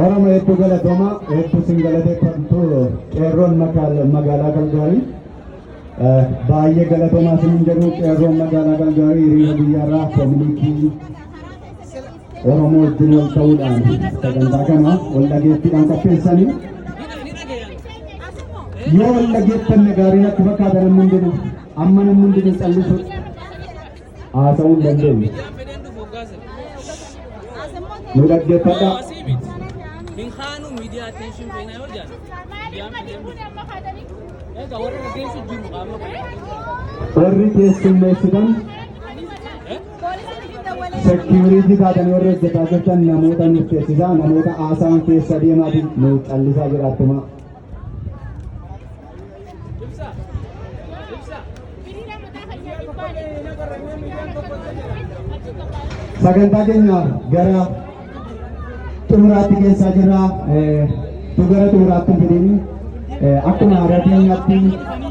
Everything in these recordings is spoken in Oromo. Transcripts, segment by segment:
Oromo hedduu galatooma, hedduu sin galateeffamtu qeerroon magaalaa Kalgaarii. Baay'ee galatoomaa sinin jedhu. Qeerroon magaalaa Kalgaarii hiriira guyyaarraa community Oromoo wajjin wal ta'uudhaan sagantaa kana wal dhageettiidhaan qopheessanii, yoo wal dhageeffanne gaarii natti fakkaata. Namni hundinuu, amma namni hundinuu callisu, haasa'uu hin dandeenye. Nu dhaggeeffadhaa. Hin kaanu, miidiyaa attention feenaa yoo jaan. Miidiyaan fedeen dhufu. Egaa warra gaggeessu jiru qaama kana. Warri keessummeessitan, security taatanii warri hojjetaa jirtan, namoota nuuf teessisaa, namoota haasa'an keessa deemaati nu callisaa jedhaattuma. Ibsa. Ibsa. Sagantaa keenya gara xumuraatti keessaa jirra. Tu gara xumuraatti hin fidin, akkuma aadaa keenyaatti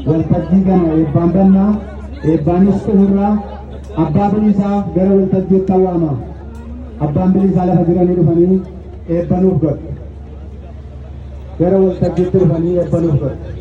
waltajjii kana eebbaan bannaa, eebbaanis xumurraa. Abbaa Bilisaa gara waltajjiitti awwaama. Abbaan Bilisaa lafa jiranii dhufanii eebbanuuf godhu. Gara waltajjiitti dhufanii eebbanuuf godhu.